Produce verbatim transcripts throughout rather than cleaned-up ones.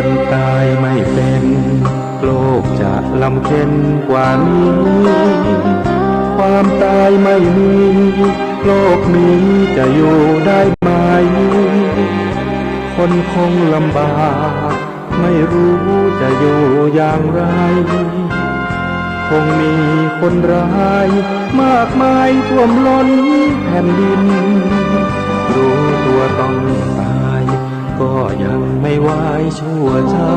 คนตายไม่เป็น โลกจะลำเค็ญกว่านี้ ความตายไม่มี โลกนี้จะอยู่ได้ไหม คนคงลำบาก ไม่รู้จะอยู่อย่างไร คงมีคนร้าย มากมายท่วมล้นแผ่นดิน รู้ตัวต้องตาย ก็ยังไม่วายชั่วช้า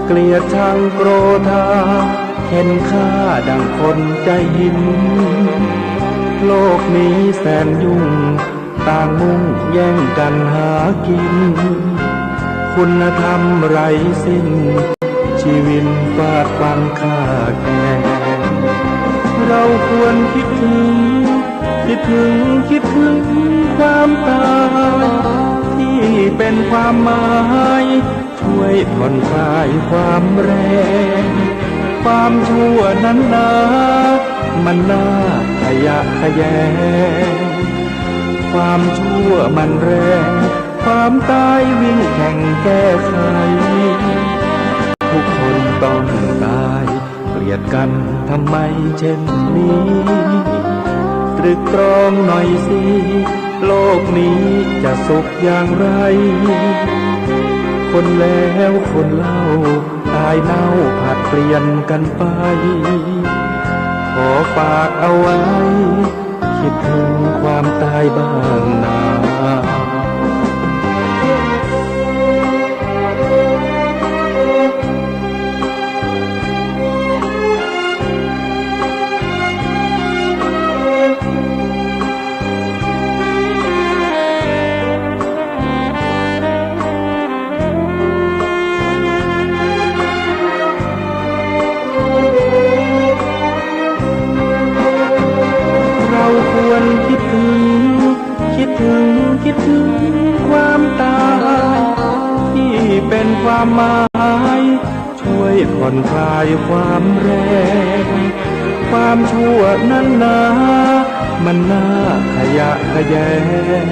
เกลียดชังโกรธา เข็นฆ่าดังคนใจหิน โลกนี้แสนยุ่ง ต่างมุ่งแย่งกันหากิน คุณธรรมไร้สิ้น ชีวินฟาดฟันฆ่าแกล้ง เราควรคิดถึง คิดถึง คิดถึงความตาย ที่เป็นความหมาย ช่วยผ่อนคลายความแรง ความชั่วนั้นนา มันน่าขยะแขยง ความชั่วมันแรง ความตายวิ่งแข่งแก้ไข ทุกคนต้องตาย เกลียดกันทำไมเช่นนี้ ตรึกตรองหน่อยสิ โลกนี้จะสุขอย่างไร คนแล้วคนเล่า ตายเน่าผลัดเปลี่ยนกันไป ขอฝากเอาไว้ คิดถึงความตายบ้างนา เราควรคิดถึง คิดถึง คิดถึงความตาย ที่เป็นความหมาย ช่วยผ่อนคลายความแรง ความชั่วนั้นนา มันน่าขยะแขยง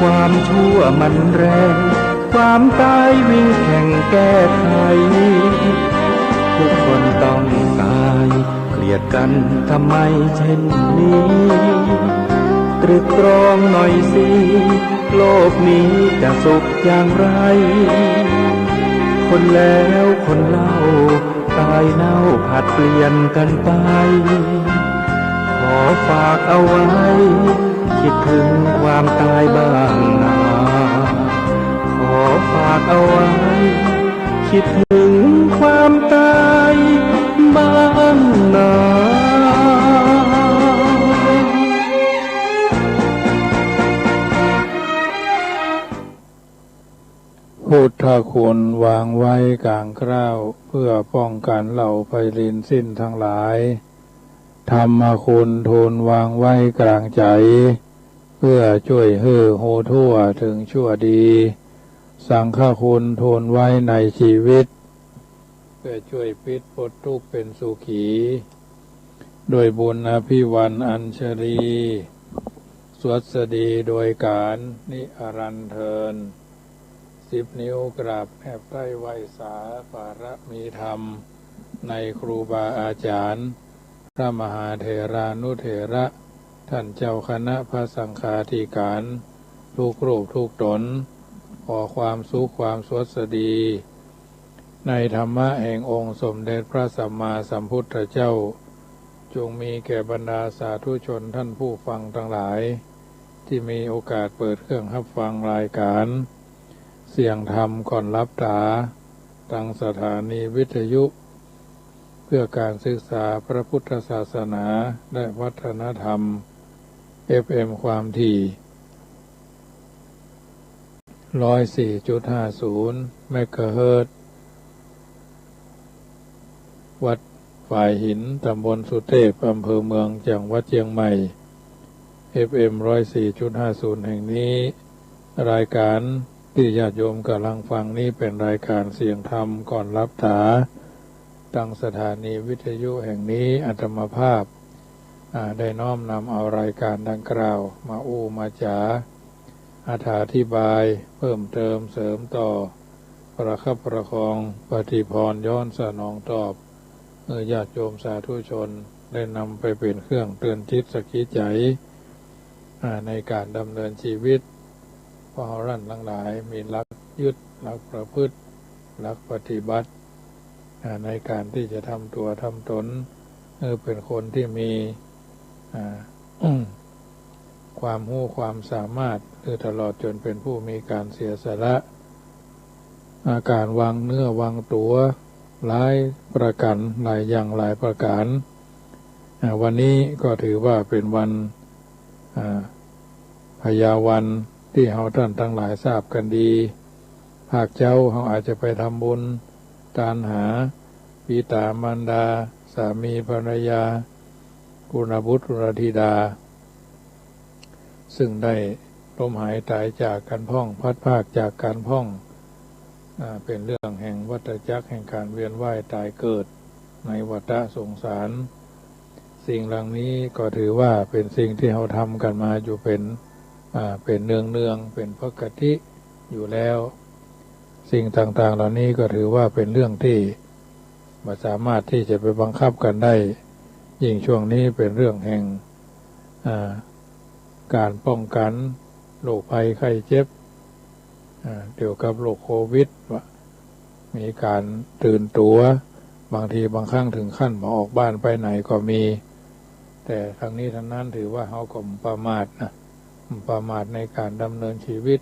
ความชั่วมันแรง ความตายวิ่งแข่งแก้ไข ทุกคนต้องตาย เกลียดกันทำไมเช่นนี้ ตรึกตรองหน่อยสิ โลกนี้จะสุขอย่างไร คนแล้วคนเล่า ตายเน่าผลัดเปลี่ยนกันไป ขอฝากเอาไว้ คิดถึงความตายบ้างนา ขอฝากเอาไว้ คิดถึงความตายบ้างนา พุทธคุณวางไว้กลางเกล้า เพื่อป้องกันเหล่าภัยรินสิ้นทั้งหลาย ธรรมคุณทูลวางไว้กลางใจ๋ เพื่อจ้วยหื้อฮู้ทั่วถึงชั่วดี สังฆคุณทูลไว้ในชีวิต เพื่อจ้วยปิดปลดทุกข์เป็นสุขี ด้วยบุญอภิวรรณอัญชลี สวัสดีโดยการนิรันดร์เทิน สิบนิ้วกราบแนบใต้ไหว้สาบารมีธรรม ในครูบาอาจ๋ารย์ พระมหาเถรานุเถระ ท่านเจ้าคณะพระสังฆาธิการ ทุกรูปทุกต๋น ขอความสุขความสวัสดี ในธรรมะแห่งองค์สมเด็จพระสัมมาสัมพุทธเจ้า จงมีแก่บรรดาสาธุชนท่านผู้ฟังทั้งหลาย ตี้มีโอกาสเปิดเครื่องฮับฟังรายการ เสียงธรรมก่อนหลับต๋า ตางสถานีวิทยุ เพื่อการศึกษาพระพุทธศาสนาและวัฒนธรรม เอฟเอ็ม ความถี่ ร้อยสี่จุดห้าศูนย์ เมกะเฮิรตซ์ วัดฝายหิน ต๋ำบลสุเตพ อำเภอเมือง จังหวัดเจียงใหม่ เอฟเอ็ม ร้อยสี่จุดห้าศูนย์ แห่งนี้ รายการตี้ญาติโยมก่ำลังฟังนี้เป๋นรายการเสียงธรรมก่อนหลับต๋า ตางสถานีวิทยุแห่งนี้ อาตมาภาพ อ่า ได้น้อมนำเอารายการดังกล่าวมาอู้มาจ๋า อธิบายเพิ่มเติมเสริมต่อ ประคับประคองปฏิภรณ์ย้อนสนองตอบ เออ ญาติโยมสาธุชนได้นำไปเป๋นเครื่องเตือนจิตสะกิดใจ๋ อ่า ในก๋านดำเนินชีวิต เพราะเฮาท่านตังหลายมีหลักยึด หลักประพฤติ หลักปฏิบัติ อ่า ในก๋านตี้จะทำตั๋วทำตน เออ เป๋นคนตี้มี อ่า ความฮู้ความสามารถ หรือตลอดจ๋นเป๋นผู้มีก๋านเสียสละ อ่า ก๋านวางเนื้อวางตั๋วหลายประก๋าน หลายอย่างหลายประก๋าน อ่า วันนี้ก็ถือว่าเป๋นวัน อ่า พญาวันตี้เฮาท่านตังหลายทราบกั๋นดี ภาคเจ๊าเฮาอาจจะไปทำบุญ ตานหา บิดามารดา สามีภรรยา กุลบุตรกุลธิดา ซึ่งได้ล้มหายต๋ายจากกั๋นพ่อง พลัดพรากจากกั๋นพ่อง อ่า เป๋นเรื่องแห่งวัฏจักรแห่งก๋านเวียนว่ายต๋ายเกิดในวัฏสงสาร สิ่งเหล่านี้ก็ถือว่าเป๋นสิ่งตี้เฮาทำกั๋นมาอยู่เป๋น อ่า เป๋นเนืองๆ เป๋นปกติอยู่แล้ว สิ่งต่างๆ เหล่านี้ก็ถือว่าเป๋นเรื่องตี้บ่สามารถตี้จะไปบังคับกั๋นได้ ยิ่งช่วงนี้เป๋นเรื่องแห่ง อ่า ก๋านป้องกั๋นโรคภัยไข้เจ็บ อ่า เกี่ยวกับโรคโควิด ว่ามีก๋านตื่นตั๋ว บางทีบางครั้งเถิงขั้นบ่ออกบ้านไปไหนก็มี แต่ทั้งนี้ทั้งนั้นถือว่าเฮาก็บ่ประมาทนะ บ่ประมาทในก๋านดำเนินชีวิต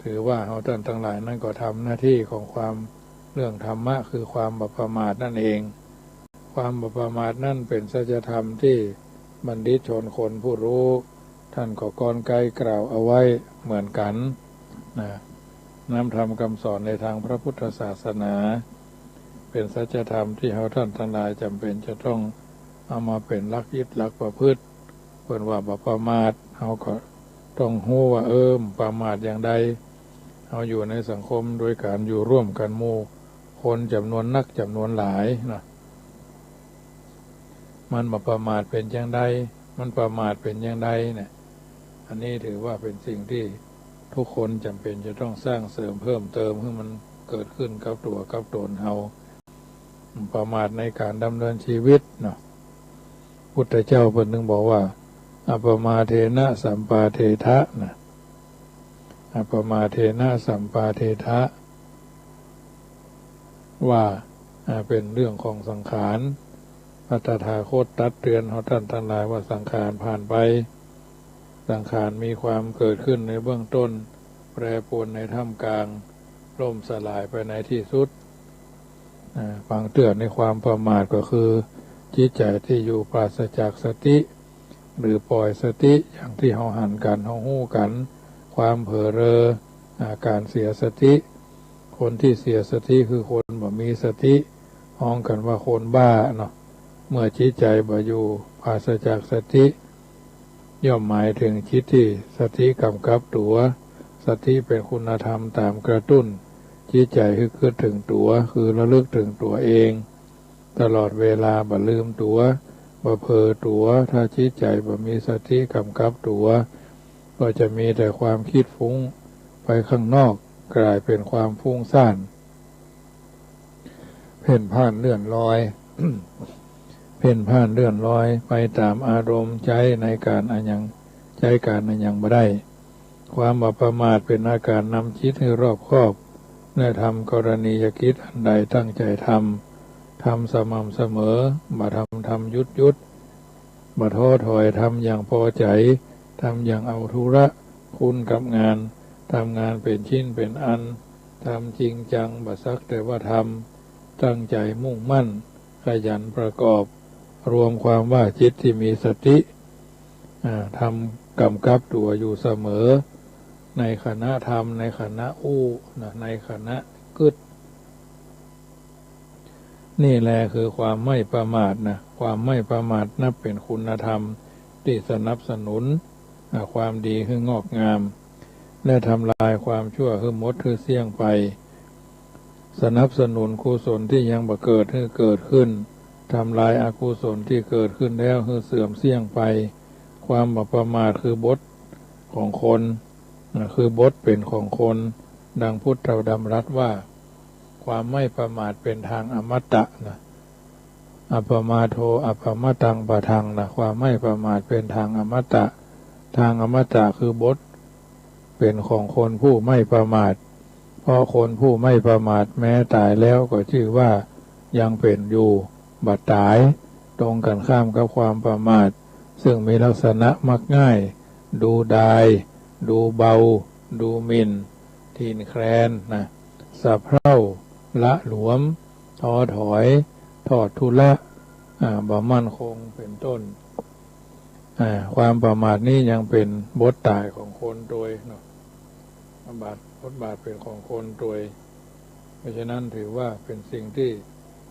ถือว่าเฮาท่านตังหลายนั้นก็ทำหน้าตี้ของความ เรื่องธรรมะคือความบ่ประมาทนั่นเอง ความบ่ประมาทนั้นเป๋นสัจธรรมตี้บัณฑิตชนคนผู้ฮู้ ท่านก็กรไกล่าวเอาไว้เหมือนกั๋นนะ นำธรรมกำสอนในตางพระพุทธศาสนา เป๋นสัจธรรมตี้เฮาท่านตังหลายจ๋ำเป๋นจะต้องเอามาเป๋นหลักยึดหลักประพฤติ เปิ้นว่าบ่ประมาท เฮาก็ต้องฮู้ว่า เออ บ่ประมาทอย่างใด เฮาอยู่ในสังคมโดยก๋านอยู่ร่วมกั๋นหมู่คนจ๋ำนวนนักจ๋ำนวนหลายนะ มันบ่ประมาทเป๋นอย่างใด มันประมาทเป๋นอย่างใดเนี่ย อันนี้ถือว่าเป๋นสิ่งตี้ทุกคนจ๋ำเป๋นจะต้องสร้างเสริมเพิ่มเติมหื้อมันเกิดขึ้นกับตั๋วกับต๋นเฮา ประมาทในก๋านดำเนินชีวิตเนาะ พุทธเจ้าเปิ้นถึงบอกว่า อัปปมาเทนะสัมปาเทถะนะ อัปปมาเทนะสัมปาเทถะ ว่า อ่า เป๋นเรื่องของสังขาร พระตถาคตตรัสเตือนเฮาท่านตังหลายว่าสังขารผ่านไป สังขารมีความเกิดขึ้นในเบื้องต้น แปรปรวนในท่ามกลาง ล่มสลายไปในตี้สุด อ่า บางเตื้อในความประมาทก็คือ จิตใจ๋ตี้อยู่ปราศจากสติ หรือป่อยสติ อย่างตี้เฮาหันกั๋น เฮาฮู้กั๋น ความเผลอเรอ อ่า ก๋านเสียสติ คนตี้เสียสติคือคนบ่มีสติ ฮ้องกั๋นว่าคนบ้าเนาะ เมื่อจิตใจ๋บ่อยู่ปราศจากสติ ย่อมหมายเถิงจิตตี้สติกำกับตั๋ว สติเป๋นคุณธรรมต๋ามกระตุ้นจิตใจ๋หื้อกึ๊ดเถิงตั๋ว คือระลึกเถิงตั๋วเอง ตลอดเวลา บ่ลืมตั๋ว บ่เผลอตั๋ว ถ้าจิตใจ๋บ่มีสติกำกับตั๋ว ก็จะมีแต่ความคิดฟุ้งไปข้างนอก ก๋ายเป๋นความฟุ้งซ่าน เพ่นพ่านเลื่อนลอย เพ่นพ่านเลื่อนลอยไปต๋ามอารมณ์ ใจ๊ในก๋านอะหยัง ใจ๊ก๋านอะหยังบ่ได้ ความบ่ประมาทเป๋นอาก๋านนำจิตหื้อรอบคอบ และทำกรณียกิจอันใดตั้งใจ๋ทำ ทำสม่ำเสมอ บ่ทำ ทำหยุดๆ บ่ท้อถอย ทำอย่างปอใจ๋ ทำอย่างเอาธุระ คุ้นกับงาน ทำงานเป๋นชิ้นเป๋นอัน ทำจริงจัง บ่สักแต่ว่าทำ ตั้งใจ๋มุ่งมั่น ขยันประกอบ รวมความว่าจิตตี้มีสติ อ่า ทำกำกับตั๋วอยู่เสมอ ในขณะทำ ในขณะอู้นะ ในขณะกึ๊ด นี่แลคือความไม่ประมาทนะ ความไม่ประมาทนับเป๋นคุณธรรมตี้สนับสนุน อ่า ความดีหื้องอกงาม และทำลายความชั่วหื้อหมดหื้อเสี้ยงไป สนับสนุนกุศลตี้ยังบ่เกิดหื้อเกิดขึ้น ทำลายอกุศลตี้เกิดขึ้นแล้วหื้อเสื่อมเสี้ยงไป ความบ่ประมาทคือบทของคน นะ คือบทเป๋นของคน ดังพุทธดำรัสว่า ความไม่ประมาทเป๋นทางอมตะนะ อัปปมาโท อัปปมะตังปะทังนะ ความไม่ประมาทเป๋นทางอมตะ ทางอมตะคือบทเป๋นของคนผู้ไม่ประมาท เพราะคนผู้ไม่ประมาทแม้ต๋ายแล้วก็จื้อว่ายังเป๋นอยู่ บ่ต๋าย ตรงกั๋นข้ามกับความประมาท ซึ่งมีลักษณะมักง่าย ดูดาย ดูเบา ดูหมิ่น คลอนแคลนนะ สะเพร่า ละหลวม ท้อถอย ทอดทุเลาะ อ่า บ่มั่นคง เป๋นต้น อ่า ความประมาทนี้ยังเป๋นบทต๋ายของคนตวยเนาะ บาท บทบาทเป๋นของคนตวย เพราะฉะนั้นถือว่าเป๋นสิ่งตี้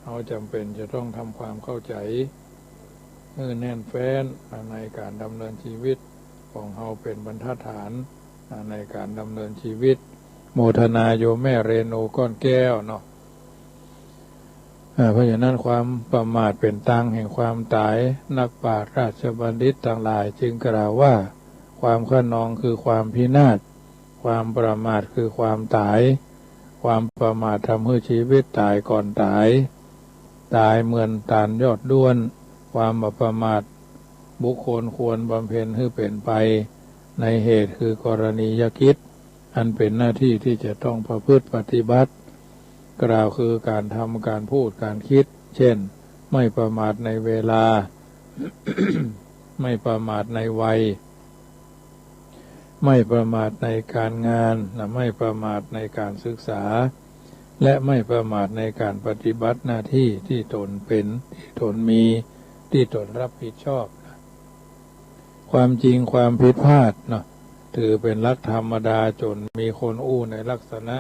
เฮาจ๋ำเป๋นจะต้องทำความเข้าใจ๋ หื้อแน่นแฟ้นในก๋านดำเนินชีวิตของเฮา เป๋นบรรทัดฐานในก๋านดำเนินชีวิต โมทนาโยมแม่เรนูก้อนแก้วเนาะ อ่า เพราะฉะนั้นความประมาทเป๋นตางแห่งความต๋าย นักปราชญ์ราชบัณฑิตตังหลายจึงกล่าวว่า ความคะนองคือความพินาศ ความประมาทคือความต๋าย ความประมาททำหื้อชีวิตต๋ายก่อนต๋าย ต๋ายเหมือนต๋านยอดด้วน ความบ่ประมาทบุคคลควรบำเพ็ญหื้อเป๋นไป ในเหตุคือกรณียกิจ อันเป๋นหน้าตี้ตี้จะต้องประพฤติปฏิบัติ กล่าวคือก๋านทำ ก๋านพูด ก๋านกึ๊ด เช่น ไม่ประมาทในเวลา ไม่ประมาทในวัย ไม่ประมาทในก๋านงานนะ ไม่ประมาทในก๋านศึกษา และไม่ประมาทในก๋านปฏิบัติหน้าตี้ตี้ตนเป๋น ตี้ตนมี ตี้ตนรับผิดชอบนะ ความจริงความผิดพลาดเนาะ ถือเป๋นหลักธรรมดาจ๋นมีคนอู้ในลักษณะ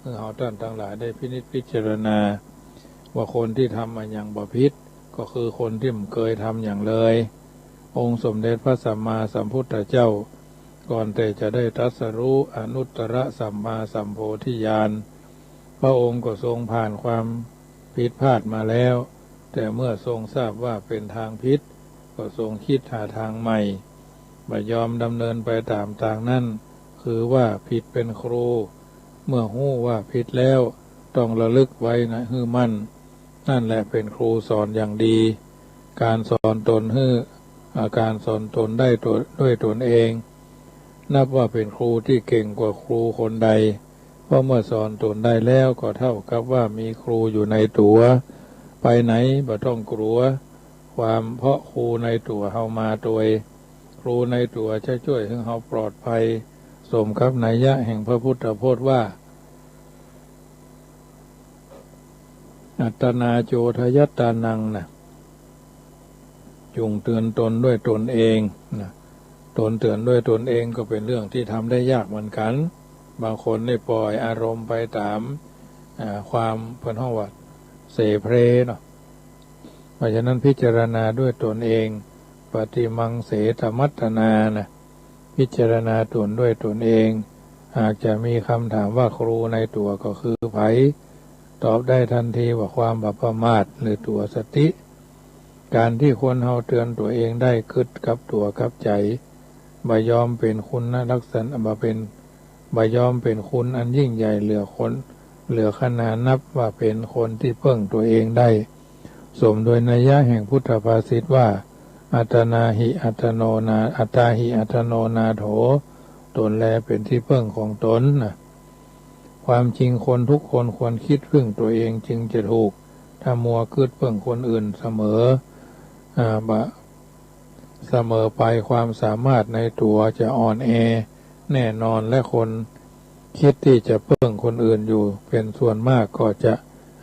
หื้อเฮาต้านตังหลายได้พินิจพิจารณา ว่าคนตี้ทำอะหยังบ่ผิด ก็คือคนตี้บ่เกยทำหยังเลย องค์สมเด็จพระสัมมาสัมพุทธเจ้า ก่อนแต่จะได้ตรัสรู้อนุตตรสัมมาสัมโพธิญาณ พระองค์ก็ทรงผ่านความผิดพลาดมาแล้ว แต่เมื่อทรงทราบว่าเป๋นตางผิด ก็ทรงกึ๊ดหาตางใหม่ บ่ยอมดำเนินไปต๋ามตางนั้น คือว่าผิดเป๋นครู เมื่อฮู้ว่าผิดแล้ว ต้องระลึกไว้นะ หื้อมั่น นั่นแหละเป๋นครูสอนอย่างดี ก๋านสอนตนหื้อ อ่า ก๋านสอนตนได้ตน ด้วยตนเอง นับว่าเป๋นครูตี้เก่งกว่าครูคนใด เพราะเมื่อสอนตนได้แล้วก็เต้ากับว่ามีครูอยู่ในตั๋ว ไปไหนบ่ต้องกลัว ความเพราะครูในตั๋วเฮามาตวย ครูในตั๋วจะจ้วยหื้อเฮาปลอดภัย สมกับนัยยะแห่งพระพุทธพจน์ว่า อัตตานาโจทยัตตานังนะ จงเตือนตนด้วยตนเองนะ ตนเตือนด้วยตนเองก็เป๋นเรื่องตี้ทำได้ยากเหมือนกั๋น บางคนนี่ปล่อยอารมณ์ไปต๋าม อ่า ความเปิ้นฮ้องว่าเสเพลเนาะ เพราะฉะนั้นพิจารณาด้วยตนเอง ปฏิมังเสตมัตตานานะ พิจารณาตนด้วยตนเอง หากจะมีคำถามว่าครูในตั๋วก็คือใผ ตอบได้ทันทีว่าความบ่ประมาทหรือตั๋วสติ ก๋านตี้คนเฮาเตือนตั๋วเองได้กึ๊ดกับตั๋วกับใจ๋ บ่ยอมเป๋นคุณลักษณะ บ่เป๋น บ่ยอมเป๋นคุณอันยิ่งใหญ่เหลือคน เหลือขนานับว่าเป๋นคนตี้เปิ้งตั๋วเองได้ สมโดยนัยยะแห่งพุทธภาษิตว่า อัตตานาหิอัตตโนนา อัตตาหิอัตตโนนาโถ ตนแลเป๋นตี้เปิ้งของตนนะ ความจริงคนทุกคนควรกึ๊ดเปิ้งตั๋วเองจึงจะถูก ถ้ามัวกึ๊ดเปิ้งคนอื่นเสมอ อ่า บ่ เสมอไปความสามารถในตั๋วจะอ่อนแอแน่นอน และคนกึ๊ดตี้จะเปิ้งคนอื่นอยู่เป๋นส่วนมากก็จะ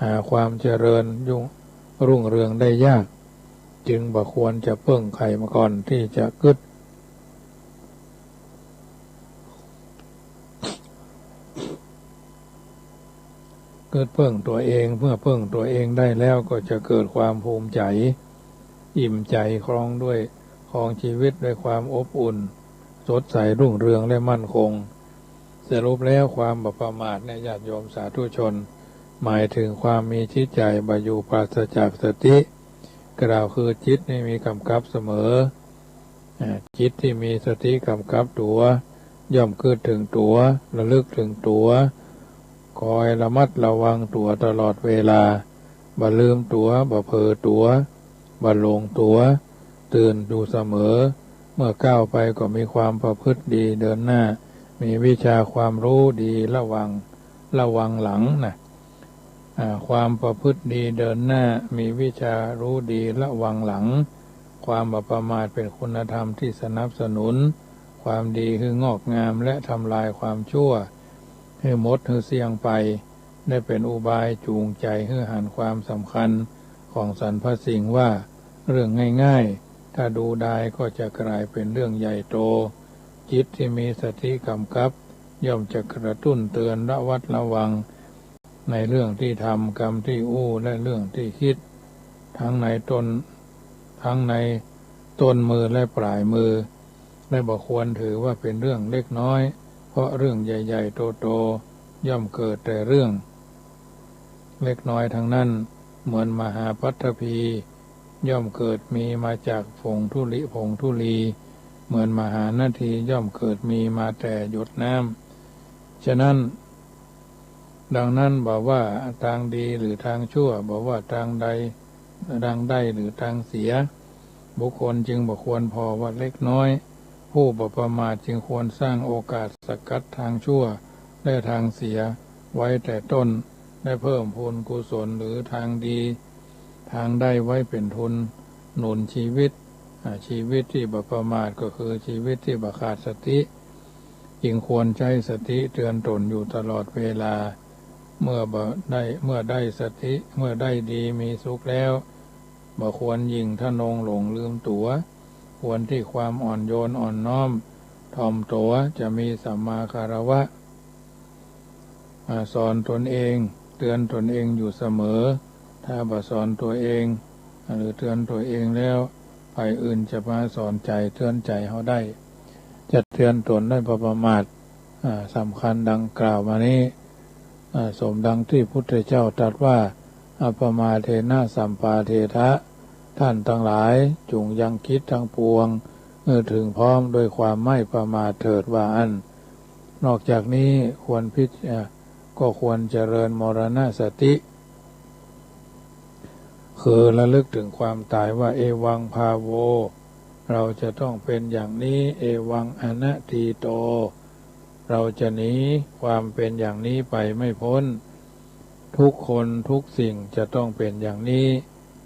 หาความเจริญยุ่งรุ่งเรืองได้ยาก จึงบ่ควรจะเปิ้งใผมาก่อนตี้จะกึ๊ด กึ๊ดเปิ้งตั๋วเอง เมื่อเปิ้งตั๋วเองได้แล้วก็จะเกิดความภูมิใจ๋ อิ่มใจ๋ ครองด้วย ครองชีวิตด้วยความอบอุ่น สดใส รุ่งเรือง และมั่นคง สรุปแล้วความบ่ประมาทเนี่ย ญาติโยมสาธุชน หมายถึงความมีจิตใจ๋บ่อยู่ปราศจากสติ กล่าวคือจิตนี่มีกำกับเสมอ อ่า จิตตี้มีสติกำกับตั๋ว ย่อมกึ๊ดเถิงตั๋ว ระลึกเถิงตั๋ว คอยระมัดระวังตั๋วตลอดเวลา บ่ลืมตั๋ว บ่เผลอตั๋ว บ่หลงตั๋ว ตื่นอยู่เสมอ เมื่อก้าวไปก็มีความประพฤติดีเดินหน้า มีวิชาความรู้ดีระวัง ระวังหลังนะ อ่า ความประพฤติดีเดินหน้า มีวิชารู้ดีระวังหลัง ความบ่ประมาทเป็นคุณธรรมที่สนับสนุน ความดีหื้องอกงาม และทำลายความชั่วหื้อหมดหื้อเสี้ยงไป ได้เป็นอุบายจูงใจ๋หื้อหันความสำคัญของสรรพสิ่งว่า เรื่องง่ายๆ ถ้าดูดายก็จะกลายเป็นเรื่องใหญ่โต จิตที่มีสติกำกับ ย่อมจะกระตุ้นเตือนระวัดระวัง ในเรื่องที่ทำ กำที่อู้ และเรื่องที่คิด ทั้งในต้น ทั้งในต้นมือและปลายมือ และบ่ควรถือว่าเป็นเรื่องเล็กน้อย เพราะเรื่องใหญ่ๆ โตๆ ย่อมเกิดแต่เรื่องเล็กน้อยทั้งนั้น เหมือนมหาปัตภี ย่อมเกิดมีมาจากผงธุลี ผงธุลี เหมือนมหานที ย่อมเกิดมีมาแต่หยดน้ำ ฉะนั้น ดังนั้นบ่ว่าตางดีหรือตางชั่ว บ่ว่าตางใด ตางได้หรือตางเสีย บุคคลจึงบ่ควรผ่อว่าเล็กน้อย ผู้บ่ประมาทจึงควรสร้างโอกาสสกัดตางชั่วและตางเสียไว้แต่ต้น และเพิ่มพูนกุศลหรือตางดี ตางได้ไว้เป็นทุนหนุนชีวิต อ่า ชีวิตที่บ่ประมาทก็คือชีวิตที่บ่ขาดสติ จึงควรใจ๊สติเตือนตนอยู่ตลอดเวลา เมื่อบ่ได้ เมื่อได้สติ เมื่อได้ดีมีสุขแล้ว บ่ควรยิ่งทะนงหลงลืมตั๋ว ควรที่ความอ่อนโยนอ่อนน้อมถ่อมตั๋ว จะมีสัมมาคารวะ อ่า สอนตนเอง เตือนตนเองอยู่เสมอ ถ้าบ่สอนตั๋วเอง หรือเตือนตั๋วเองแล้ว ใผอื่นจะมาสอนใจ๋ เตือนใจ๋เฮาได้ จะเตือนตนได้บ่ประมาท อ่า สำคัญดังกล่าวมานี้ อ่า สมดังตี้พุทธเจ้าตรัสว่า อัปปมาเทนะสัมปาเทถะ ท่านตังหลาย จุ่งยังกิจตังปวง หื้อเถิงพร้อมด้วยความไม่ประมาทเถิด ว่าอั้น นอกจากนี้ควรพิจ- อ่า ก็ควรเจริญมรณสติ คือระลึกถึงความต๋ายว่า เอวังภาโว เราจะต้องเป็นอย่างนี้ เอวังอนัตถิโต เราจะหนีความเป็นอย่างนี้ไปไม่พ้น ทุกคนทุกสิ่งจะต้องเป็นอย่างนี้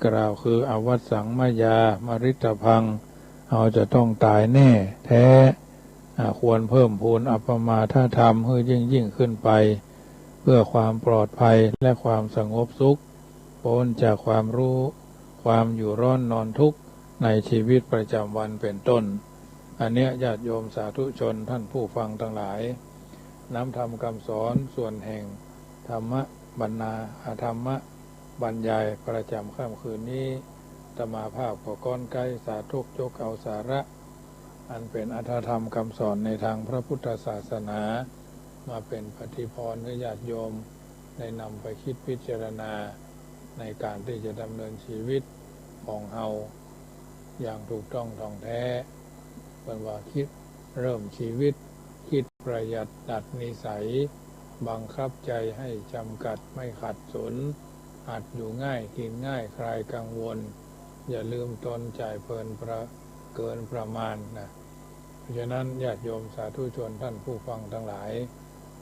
กล่าวคือ อวัสสังมายา มริตพัง เราจะต้องต๋ายแน่แท้ อ่า ควรเพิ่มพูนอัปปมาทธรรมหื้อยิ่งๆ ขึ้นไป เพื่อความปลอดภัยและความสงบสุข ป๊นจากความรู้ ความอยู่ร้อนนอนทุกข์ในชีวิตประจำวันเป็นต้น อันเนี้ยญาติโยมสาธุชนท่านผู้ฟังตังหลาย น้ำธรรมคำสอนส่วนแห่งธรรมบรรณา อาธรรมบรรยายประจำค่ำคืนนี้ อาตมาภาพก็ก๊อนไก๊สาธกยกเอาสาระ อันเป๋นอรรถธรรมคำสอนในตางพระพุทธศาสนา มาเป๋นปฏิภรณ์หื้อญาติโยมได้นำไปกึ๊ดพิจารณา ในก๋านตี้จะดำเนินชีวิตของเฮาอย่างถูกต้องถ่องแท้ เปิ้นว่ากึ๊ดเริ่มชีวิต กึ๊ดประหยัดดัดนิสัย บังคับใจ๋หื้อจ๋ำกัดไม่ขัดสน หัดอยู่ง่ายกิ๋นง่ายคลายกังวล อย่าลืมตนจ่ายเพลินประ- เกินประมาณนะ เพราะฉะนั้นญาติโยมสาธุชนท่านผู้ฟังตังหลาย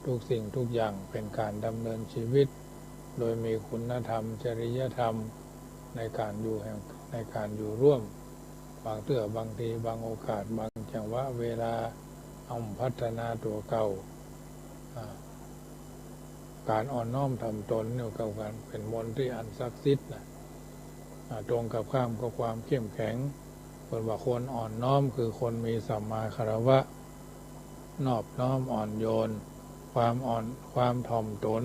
ทุกสิ่งทุกอย่างเป๋นก๋านดำเนินชีวิต โดยมีคุณธรรมจริยธรรมในก๋านอยู่แห่ง- ในก๋านอยู่ร่วม บางเตื้อบางทีบางโอกาสบางจังหวะเวลา เฮาพัฒนาตั๋วเก่า อ่า ก๋านอ่อนน้อมถ่อมตนเนี่ยก็เป๋นมนต์ตี้อันศักดิ์สิทธิ์นะ อ่า ตรงกับข้ามก็ความเข้มแข็ง เปิ้นว่าคนอ่อนน้อมคือคนมีสัมมาคารวะ นอบน้อมอ่อนโยน ความอ่อน- ความถ่อมตน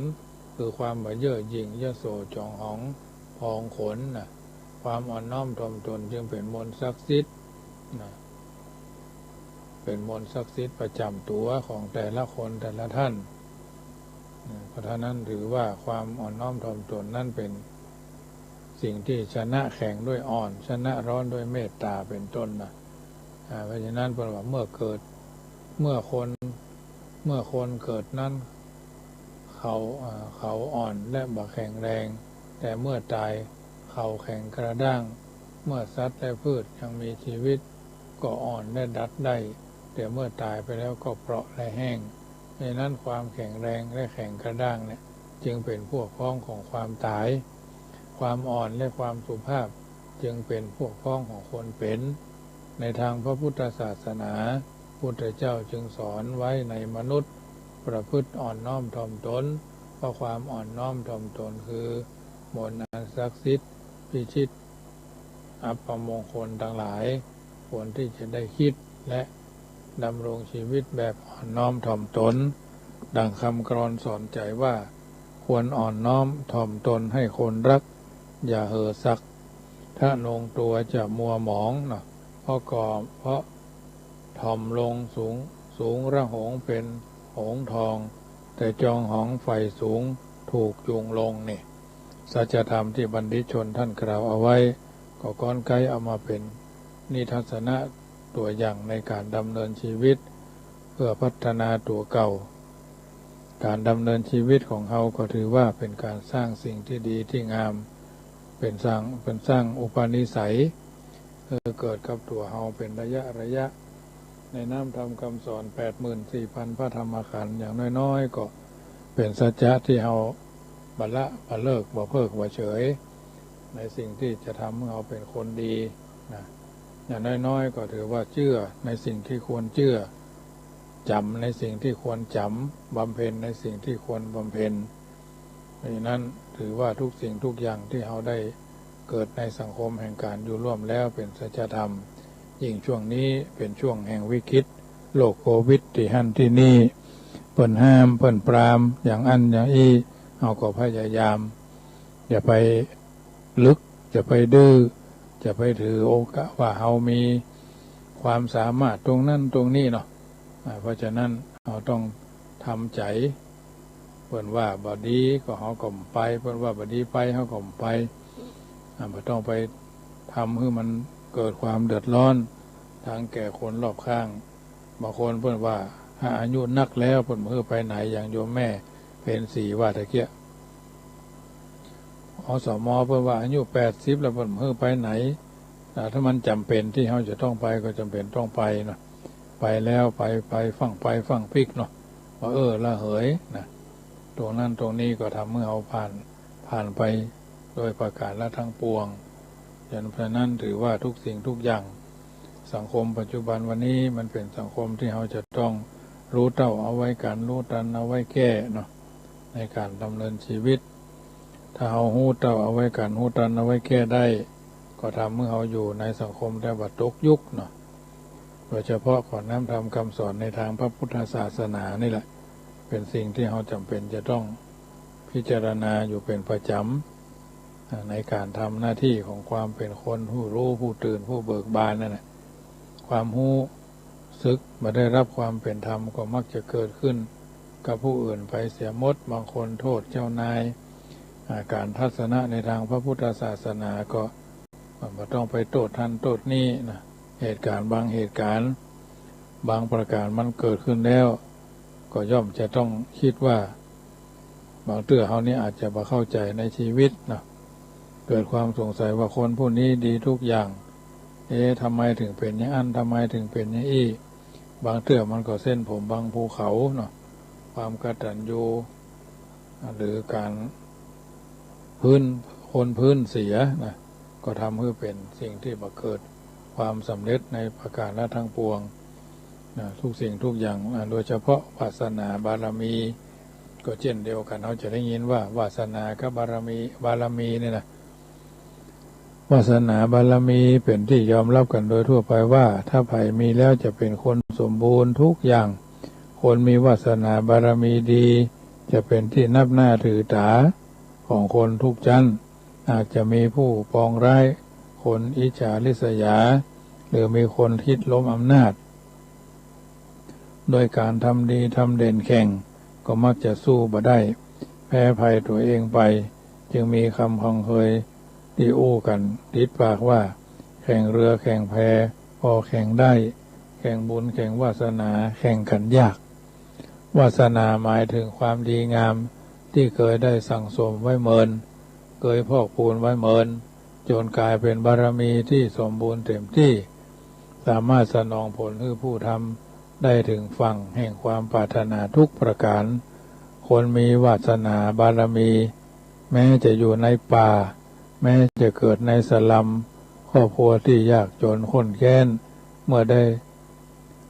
คือความบ่เย่อหยิ่งยโสจ๋องหองพองขนนะ ความอ่อนน้อมถ่อมตนจึงเป๋นมนต์ศักดิ์สิทธิ์นะ เป๋นมนต์ศักดิ์สิทธิ์ประจ๋ำตั๋วของแต่ละคนแต่ละท่าน เพราะฉะนั้นถือว่าความอ่อนน้อมถ่อมตนนั้นเป๋นสิ่งที่ชนะแข็งด้วยอ่อน ชนะร้อนด้วยเมตตาเป็นต้นนะ อ่า เพราะฉะนั้นเปิ้นว่าเมื่อเกิด เมื่อคน มื่อคนเกิดนั้น เขา อ่า เขาอ่อนและบ่แข็งแรง แต่เมื่อต๋ายเขาแข็งกระด้าง เมื่อสัตว์และพืชยังมีชีวิตก็อ่อนและดัดได้ แต่เมื่อต๋ายไปแล้วก็เปราะและแห้ง ดังนั้นความแข็งแรงและแข็งกระด้างเนี่ย จึงเป๋นพวกพ้องของความต๋าย ความอ่อนและความสุภาพจึงเป๋นพวกพ้องของคนเป๋น ในทางพระพุทธศาสนา พุทธเจ้าจึงสอนไว้ในมนุษย์ประพฤติอ่อนน้อมถ่อมตน เพราะความอ่อนน้อมถ่อมตนคือมนต์อันศักดิ์สิทธิ์พิชิตอัปมงคลตังหลาย ควรที่จะได้คิดและดำรงชีวิตแบบอ่อนน้อมถ่อมตน ดังคำกลอนสอนใจว่า ควรอ่อนน้อมถ่อมตนให้คนรัก อย่าเห่อสัก ทะนงตัวจะมัวหมองเนาะ เพราะก่อ เพราะถ่อมลงสูง สูงระหงเป๋นหงส์ทอง แต่จองหองใฝ่สูงถูกจูงลง นี่ สัจธรรมที่บัณฑิตชนท่านกล่าวเอาไว้ ก็ก๊อนไก๊เอามาเป๋นนิทัศนะตั๋วอย่างในก๋านดำเนินชีวิต เพื่อพัฒนาตั๋วเก่า ก๋านดำเนินชีวิตของเฮาก็ถือว่าเป๋นก๋านสร้างสิ่งที่ดีที่งาม เป๋นสร้าง เป๋นสร้างอุปนิสัย เออ เกิดกับตั๋วเฮาเป๋นระยะระยะ ในน้ำธรรมคำสอนแปดหมื่นสี่พันพระธรรมขันธ์ อย่างน้อยๆ ก็เป๋นสัจจะที่เฮาบ่ละบ่เลิก บ่เพิกบ่เฉย ในสิ่งที่จะทำให้เฮาเป๋นคนดีนะ อย่างน้อยๆ ก็ถือว่าเจื้อในสิ่งที่ควรเจื้อ จ๋ำในสิ่งที่ควรจ๋ำ บำเพ็ญในสิ่งที่ควรบำเพ็ญ เพราะฉะนั้นถือว่าทุกสิ่งทุกอย่างที่เฮาได้เกิดในสังคมแห่งก๋านอยู่ร่วมแล้วเป๋นสัจธรรม ยิ่งช่วงนี้เป๋นช่วงแห่งวิกฤต โรคโควิดตี้หั้นตี้นี่ เปิ้นห้าม เปิ้นปราม อย่างอั้นอย่างอี้ เฮาก็พยายาม อย่าไป ลึก จะไปดื้อ จะไปถือโอกาสว่าเฮามีความสามารถตรงนั้นตรงนี้เนาะ อ่า เพราะฉะนั้นเฮาต้องทำใจ๋ เปิ้นว่าบ่ดีก็เฮาก็บ่ไป เปิ้นว่าบ่ดีไป เฮาก็บ่ไป อ่า บ่ต้องไปทำหื้อมันเกิดความเดือดร้อน ทั้งแก่คนรอบข้าง บางคนเปิ้นว่า ถ้าอายุนักแล้ว เปิ้นบ่หื้อไปไหน อย่างโยมแม่เพ็ญศรีว่าตะเกียะ อสม เปิ้นว่าอายุแปดสิบแล้ว เปิ้นบ่หื้อไปไหน อ่า ถ้ามันจ๋ำเป๋นที่เฮาจะต้องไปก็จ๋ำเป๋นต้องไปเนาะ ไปแล้วไป ไปฟั่งไปฟั่งปิ๊กเนาะ ว่า เออ ระเหยนะ ตรงนั้นตรงนี้ก็ทำให้เฮาผ่าน ผ่านไปโดยประการละทั้งปวง ฉะนั้นถือว่าทุกสิ่งทุกอย่าง สังคมปัจจุบันวันนี้มันเป๋นสังคมที่เฮาจะต้องฮู้เต้าเอาไว้กั๋น ฮู้ตันเอาไว้แก้เนาะ ในก๋านดำเนินชีวิต ถ้าเฮาฮู้เต้าเอาไว้กั๋น ฮู้ตันเอาไว้แก้ได้ ก็ทำให้เฮาอยู่ในสังคมได้บ่ตกยุคเนาะ โดยเฉพาะข้อน้ำธรรมคำสอนในทางพระพุทธศาสนานี่แหละ เป๋นสิ่งที่เฮาจ๋ำเป๋นจะต้องพิจารณาอยู่เป๋นประจำ อ่า ในก๋านทำหน้าตี้ของความเป๋นคนผู้ฮู้ ผู้ตื่น ผู้เบิกบานนั่นแหละ ความฮู้สึกบ่ได้รับความเป๋นธรรมก็มักจะเกิดขึ้นกับผู้อื่นไปเสียหมด บางคนโต้ษเจ้านาย อ่า ก๋านทัศนะในทางพระพุทธศาสนาก็ บ่ต้องไปโต้ษหั้นโต้ษนี่นะ เหตุก๋ารณ์บางเหตุก๋ารณ์ บางประก๋ารมันเกิดขึ้นแล้ว ก็ย่อมจะต้องกึ๊ดว่า บางเตื้อเฮานี่อาจจะบ่เข้าใจ๋ในชีวิตเนาะ เกิดความสงสัยว่าคนผู้นี้ดีทุกอย่าง เอ๊ะ ทำไมถึงเป๋นอย่างอั้น ทำไมถึงเป๋นอย่างอี้ บางเตื้อมันก็เส้นผมบังภูเขาเนาะ ความกตัญญู หรือก๋านพื้น คนพื้นเสียนะ ก็ทำหื้อเป๋นสิ่งที่บ่เกิดความสำเร็จในประก๋ารละทั้งปวงนะ ทุกสิ่งทุกอย่าง อ่า โดยเฉพาะวาสนาบารมี ก็เจ้นเดียวกั๋น เฮาจะได้ยินว่า วาสนากับบารมี บารมีนี่นะ วาสนาบารมีเป๋นตี้ยอมฮับกั๋นโดยทั่วไปว่า ถ้าใผมีแล้วจะเป๋นคนสมบูรณ์ทุกอย่าง คนมีวาสนาบารมีดี จะเป๋นตี้นับหน้าถือต๋าของคนทุกจั้น อาจจะมีผู้ปองร้าย คนอิจฉาริษยา หรือมีคนคิดล้มอำนาจ โดยก๋านทำดีทำเด่นแข่ง ก็มักจะสู้บ่ได้ แพ้ภัยตั๋วเองไป จึงมีกำคองเคยตี้อู้กั๋นติดปากว่า แข่งเรือแข่งแพ ปอแข่งได้ แข่งบุญแข่งวาสนา แข่งกั๋นยาก วาสนาหมายเถิงความดีงามตี้เกยได้สั่งสมไว้เมิน เกยพอกพูนไว้เมิน จ๋นก๋ายเป๋นบารมีตี้สมบูรณ์เต๋มตี้ สามารถสนองผลหื้อผู้ทำได้เถิงฝั่งแห่งความปรารถนากู้ประก๋าน คนมีวาสนาบารมี แม้จะอยู่ในป่า แม้จะเกิดในสลัม ครอบครัวตี้ยากจ๋นข้นแค้น เมื่อได้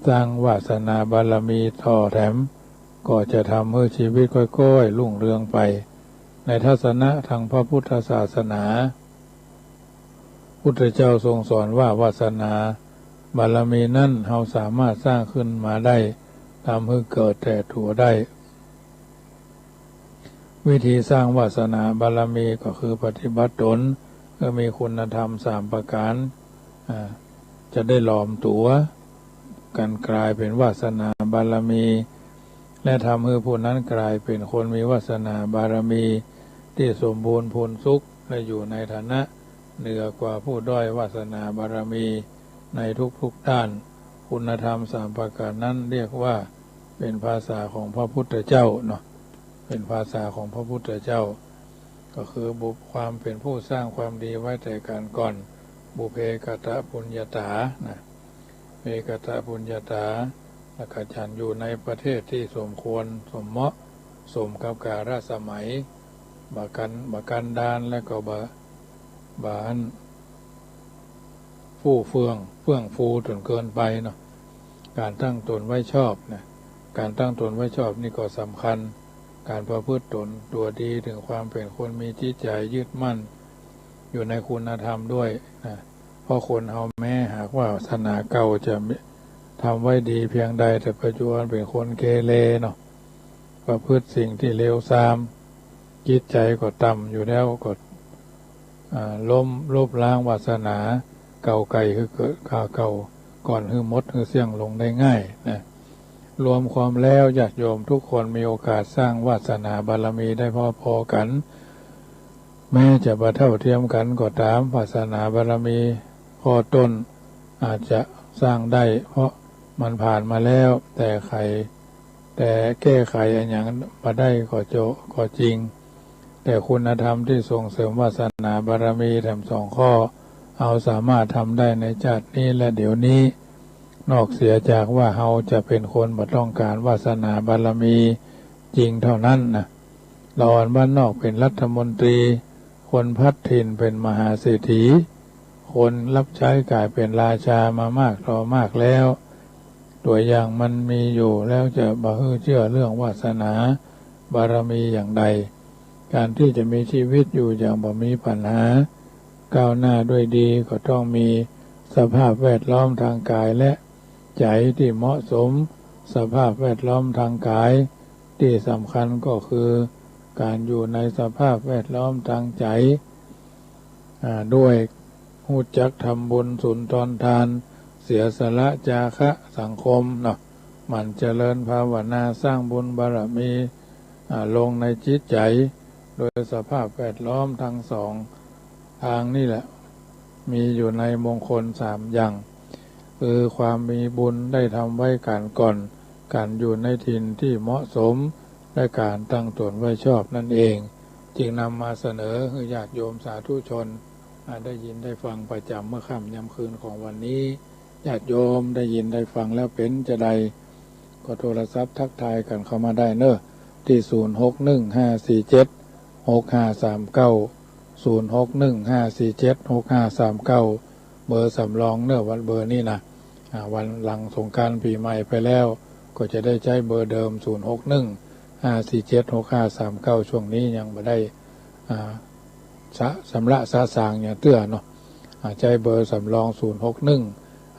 สร้างวาสนาบารมีต่อแถม ก็จะทำหื้อจีวิตก้อยๆ รุ่งเรืองไป ในทัศนะตางพระพุทธศาสนา พุทธเจ้าทรงสอนว่าวาสนาบารมีนั้นเฮาสามารถสร้างขึ้นมาได้ ทำหื้อเกิดแต่ตั๋วได้ วิธีสร้างวาสนาบารมีก็คือปฏิบัติตนหื้อมีคุณธรรมสามประก๋าน อ่า จะได้หลอมตั๋วกั๋นก๋ายเป๋นวาสนาบารมี และทำหื้อผู้นั้นก๋ายเป๋นคนมีวาสนาบารมีตี้สมบูรณ์พูนสุข และอยู่ในฐานะเหนือกว่าผู้ด้อยวาสนาบารมีในทุกๆ ด้าน คุณธรรมสามประก๋านนั้นเรียกว่าเป๋นภาษาของพระพุทธเจ้าเนาะ เป๋นภาษาของพระพุทธเจ้า ก็คือบุพ- ความเป๋นผู้สร้างความดีไว้แต่ก๋านก่อน ปุพเพกตปุญญาตานะ ปุพเพกตปุญญาตา และขยันอยู่ในประเทศตี้สมควรสมเหมาะ สมกับกาลสมัย บ่กัน- บ่กันดาร และก็บ่- บ่อัน ฟู่เฟื่อง เฟื่องฟูจ๋นเกินไปเนาะ ก๋านตั้งตนไว้ชอบนะ ก๋านตั้งตนไว้ชอบนี่ก็สำคัญ ก๋านประพฤติตนตั๋วดีเถิงความเป๋นคนมีจิตใจ๋ยึดมั่นอยู่ในคุณธรรมด้วยนะ เพราะคนเฮาแม้หากวาสนาเก่าจะมี- ทำไว้ดีเพียงใด แต่ปัจจุบันเป๋นคนเกเรเนาะ ประพฤติสิ่งตี้เลวทราม จิตใจ๋ก็ต่ำอยู่แล้ว ก็ อ่า ล้มลบล้างวาสนาเก่าไก่คือเกิดคราวเก่าก่อนหื้อหมดหื้อเสี้ยงลงได้ง่ายนะ รวมความแล้วญาติโยมทุกคนมีโอกาสสร้างวาสนาบารมีได้พอๆ กั๋น แม้จะบ่เท่าเทียมกั๋นก็ต๋าม วาสนาบารมีข้อต้นอาจจะสร้างได้ เพราะมันผ่านมาแล้ว แต่ไข แต่แก้ไขอะหยังบ่ได้ก็โจ- ก็จริง แต่คุณธรรมตี้ส่งเสริมวาสนาบารมีแถมสองข้อ เฮาสามารถทำได้ในจาตินี้และเดี๋ยวนี้ นอกเสียจากว่าเฮาจะเป๋นคนบ่ต้องก๋านวาสนาบารมีจริงเท่านั้นนะ ลออันบ้านนอกเป๋นรัฐมนตรี คนพลัดถิ่นเป๋นมหาเศรษฐี คนฮับใจ๊ก๋ายเป๋นราชามามากต่อมากแล้ว ตั๋วอย่างมันมีอยู่แล้วจะบ่หื้อเจื้อเรื่องวาสนาบารมีอย่างใด ก๋านตี้จะมีจีวิตอยู่อย่างบ่มีปัญหา ก้าวหน้าด้วยดีก็ต้องมีสภาพแวดล้อมตางก๋ายและใจ๋ตี้เหมาะสม สภาพแวดล้อมตางก๋าย ตี้สำคัญก็คือก๋านอยู่ในสภาพแวดล้อมตางใจ๋ อ่า ด้วยฮู้จักทำบุญสุนทรทาน เสียสละจาคะสังคมเนาะ หมั่นเจริญภาวนาสร้างบุญบารมี อ่า ลงในจิตใจ๋ โดยสภาพแวดล้อมตังสองตางนี่แหละ มีอยู่ในมงคลสามอย่าง คือความมีบุญได้ทำไว้ก๋านก่อน ก๋านอยู่ในถิ่นตี้เหมาะสม และก๋านตั้งตนไว้ชอบนั่นเอง จึงนำมาเสนอหื้อญาติโยมสาธุชน อ่า ได้ยินได้ฟังประจ๋ำเมื่อค่ำยามคืนของวันนี้ ญาติโยมได้ยินได้ฟังแล้วเป๋นจาใด ก็โทรศัพท์ทักทายกั๋นเข้ามาได้เน่อ ตี้ ศูนย์หกหนึ่งห้าสี่เจ็ดหกห้าสามเก้า ศูนย์หกหนึ่งห้าสี่เจ็ดหกห้าสามเก้า เบอร์สำรองเน่อ วันเบอร์นี้นะ อ่า วันหลังสงกรานต์ปี๋ใหม่ไปแล้ว ก็จะได้ใจ๊เบอร์เดิม ศูนย์หกหนึ่งห้าสี่เจ็ดหกห้าสามเก้า ช่วงนี้ยังบ่ได้ อ่า สะ- สำระสะสางอย่างเตื้อเนาะ อ่า ใจ๊เบอร์สำรอง ศูนย์หกหนึ่ง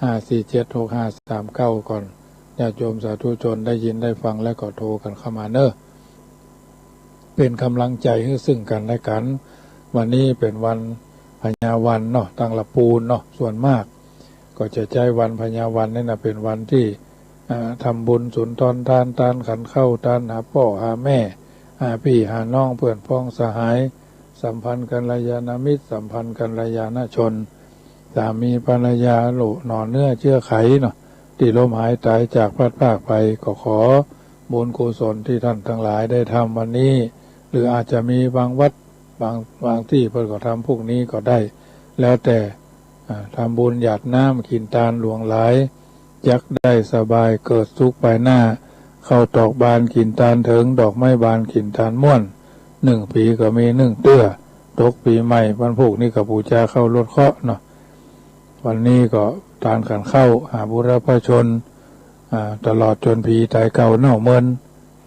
ห้าสี่เจ็ดหกห้าสามเก้า ก่อน ญาติโยมสาธุชนได้ยินได้ฟังแล้วก็โทรกั๋นเข้ามาเน่อ เป๋นก๋ำลังใจ๋หื้อซึ่งกั๋นและกั๋น วันนี้เป๋นวันพญาวันเนาะ ตังละปูนเนาะ ส่วนมากก็จะใจ๊วันพญาวันนี่นะ เป๋นวันตี้ อ่า ทำบุญสุนทรทาน ตานขันข้าว ตานหาป้อหาแม่ หาปี้หาน้อง เปื้อนพ้องสหาย สัมพันธ์กัลยาณมิตร สัมพันธ์กัลยาณชน สามีภรรยา ลูกหน่อเนื้อเจื้อใคร่เนาะ ตี้ล้มหายต๋ายจากพลัดพรากไป ก็ขอ บุญกุศลตี้ต้านตังหลายได้ทำวันนี้ หรืออาจจะมีบางวัด บาง บางตี้เปิ้นก็ทำพรุ่งนี้ก็ได้ แล้วแต่ อ่า ทำบุญหยาดน้ำ กิ๋นตานหลวงหลาย จักได้สบายเกิดสุขภายหน้า ข้าวตอกบานกิ๋นตานเถิง ดอกไม้บานกิ๋นตานม่วน นึ่งปี๋ก็มีนึ่งเตื้อ ตกปี๋ใหม่ วันพูกนี้ก็ปู๋จาข้าวลดเคราะห์เนาะ วันนี้ก็ตานขันข้าวหาบุรพชน อ่า ตลอดจ๋นผีต๋ายเก่าเน่าเมิน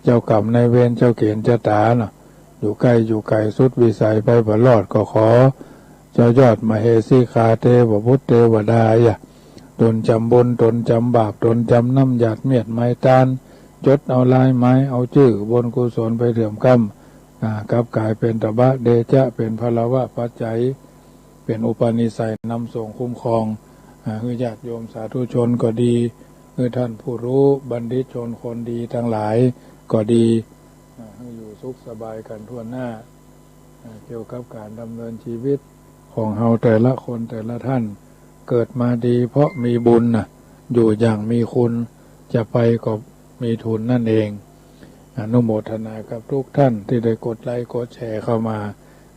เจ้ากรรมนายเวร เจ้าเก๋ณฑ์จะต๋าเนาะ อยู่ใก้อยู่ไก๋สุดวิสัยไปบ่รอด ก็ขอเจ้ายอดมเหสีคาเตวบุตรเตวดาอย่า ต๋นจ๋ำบุญ ต๋นจ๋ำบาป ต๋นจ๋ำน้ำหยาดเมียดไม้ตาน จดเอาลายหมายเอาจื้อบุญกุศลไปเถื่อมกำ อ่า กลับก๋ายเป๋นตบะเดชะ เป๋นพลวะปัจจัย เป๋นอุปนิสัยนำส่งคุ้มครอง อ่า หื้อญาติโยมสาธุชนก็ดี หื้อต้านผู้ฮู้บัณฑิตชนคนดีตังหลายก็ดี อ่า หื้ออยู่สุขสบายกั๋นทั่วหน้า อ่า เกี่ยวกับก๋านดำเนินจีวิตของเฮาแต่ละคนแต่ละต้าน เกิดมาดีเพราะมีบุญน่ะ อยู่อย่างมีคุณ จะไปก็มีทุนนั่นเอง อนุโมทนากับทุกต้านตี้ได้กดไลก์กดแชร์เข้ามา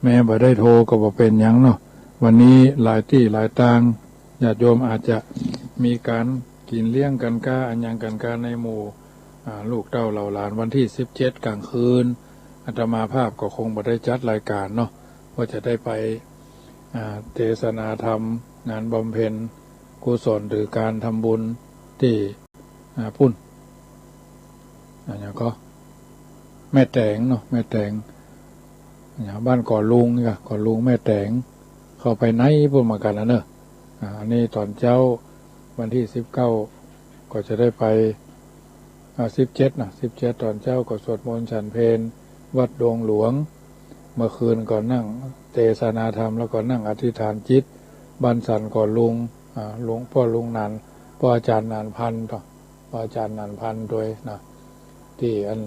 แม้บ่ได้โทรก็บ่เป๋นหยังเนาะ วันนี้หลายตี้หลายตาง ญาติโยมอาจจะมีก๋านกิ๋นเลี้ยงกั๋นก้า อะหยังกั๋นก้าในหมู่ อ่า ลูกเต้าเหล่าหลาน วันตี้สิบเจ็ดก๋างคืน อาตมาภาพก็คงบ่ได้จัดรายก๋านเนาะ เพราะจะได้ไป อ่า เตสนาธรรม งานบำเพ็ญกุศล หรือก๋านทำบุญตี้ อ่า ปุ้น อะหยังก็ แม่แตงเนาะ แม่แตง อะหยัง บ้านก่อลุงนี่ก่อ ก่อลุงแม่แตง เข้าไปในปุ้นเหมือนกั๋นนะเนาะ อ่า อันนี้ต๋อนเจ๊าวันตี้สิบเก้า ก็จะได้ไป อ่า สิบเจ็ดนะ สิบเจ็ดต๋อนเจ๊าก็สวดมนต์ฉันเพลวัดดงหลวง เมื่อคืนก็นั่งเตสนาธรรม แล้วก็นั่งอธิษฐานจิต บ้านสันก่อลุง อ่า หลวงป้อลุงหนาน ป้ออาจ๋ารย์หนานพันธ์ต่อ ป้ออาจ๋ารย์หนานพันธ์ตวยนะ ตี้อัน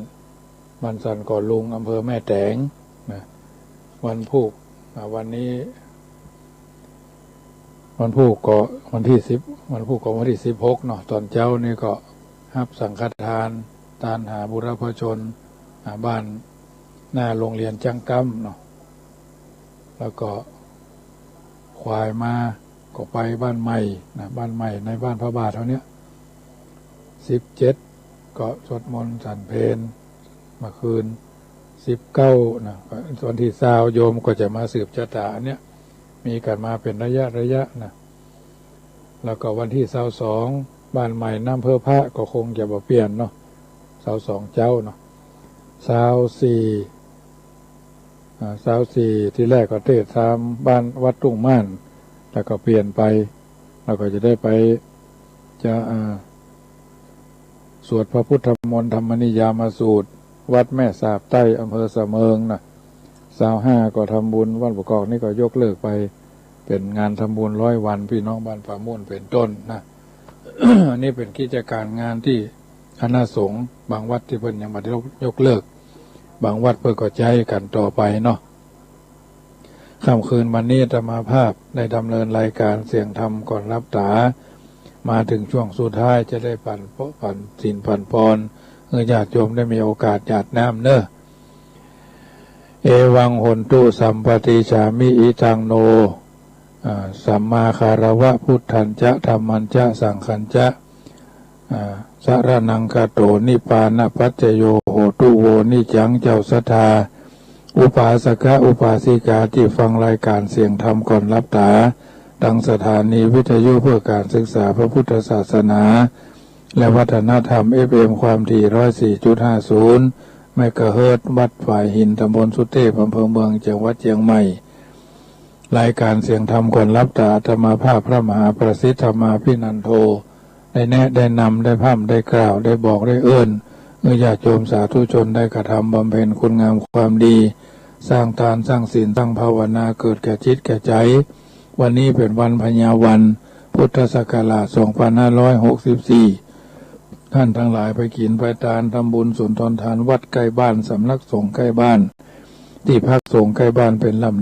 บ้านสันก่อลุง อำเภอแม่แตงนะ วันพูก อ่า วันนี้ วันพูกก็วันตี้สิบ วันพูกก็วันตี้สิบหกเนาะ ต๋อนเจ๊านี่ก็ฮับสังฆทาน ตานหาบุรพชน อ่า บ้านหน้าโรงเรียนจังก้ำเนาะ แล้วก็ขวายมาก็ไปบ้านใหม่นะ บ้านใหม่ในบ้านพระบาทเฮาเนี่ย สิบเจ็ดก็สวดมนต์ฉันเพลเมื่อคืน สิบเก้านะ วันตี้ซาวโยมก็จะมาสืบจะต๋าอันเนี้ย มีกั๋นมาเป๋นระยะระยะนะ แล้วก็วันตี้ซาวสอง บ้านใหม่น้ำเพิงพระก็คงจะบ่เปลี่ยนเนาะ ซาวสองเจ๊าเนาะ ซาวสี่ อ่า ซาวสี่ ตี้แรกก็เตสน์ต๋ามบ้านวัดตุ้งม่าน แล้วก็เปลี่ยนไป แล้วก็จะได้ไป จะ อ่า สวดพระพุทธมนต์ธรรมนิยามสูตร วัดแม่สาบใต้ อำเภอสะเมิงนะ ซาวห้าก็ทำบุญ วัดบ่อกอกนี่ก็ยกเลิกไป เป๋นงานทำบุญร้อยวัน พี่น้องบ้านป่ามุ่นเป๋นต้นนะ อันนี้เป๋นกิจก๋านงานตี้คณะสงฆ์บางวัดตี้เปิ้นยังบ่ได้ยกเลิก บางวัดเปิ้นก็ใจ๊กั๋นต่อไปเนาะ ค่ำคืนวันนี้อาตมาภาพได้ดำเนินรายก๋านเสียงธรรมก่อนหลับต๋า มาเถิงช่วงสุดท้าย จะได้ปั๋น ปั๋นศีลปั๋นพร หื้อญาติโยมได้มีโอกาสหยาดน้ำเนาะ เอวัง โหนตุ สัมปะติจฉามิ อิตัง โน อ่า สัมมาคารวะ พุทธัญจะ ธัมมัญจะ สังฆัญจะ อ่า สะระณัง คาโต นิพพานะปัจจโย โหตุ โว นิจจัง เจ้าศรัทธา อุปาสกะ อุปาสิกา ตี้ฟังรายก๋านเสียงธรรมก่อนหลับต๋า ตังสถานีวิทยุเพื่อการศึกษาพระพุทธศาสนา และวัฒนธรรม เอฟเอ็ม ความถี่ ร้อยสี่จุดห้าศูนย์ เมกะเฮิรตซ์ วัดฝายหิน ตำบลสุเทพ อำเภอเมือง จังหวัดเจียงใหม่ รายก๋านเสียงธรรมก่อนหลับต๋า อาตมาภาพพระมหาประสิทธิ์ธรรมาภินันโท ได้แนะ ได้นำ ได้พร่ำ ได้กล่าว ได้บอก ได้เอิ้น หื้อญาติโยมสาธุชนได้กระทำบำเพ็ญคุณงามความดี สร้างตาน สร้างศีล สร้างภาวนา เกิดแก่จิตแก่ใจ วันนี้เป๋นวันพญาวัน พุทธศักราช สองพันห้าร้อยหกสิบสี่ ต้านตังหลายไปกิ๋นไปตาน ทำบุญสุนทรทาน วัดใก้บ้าน สำนักสงฆ์ใก้บ้าน ตี้พักสงฆ์ใก้บ้านเป๋นลำ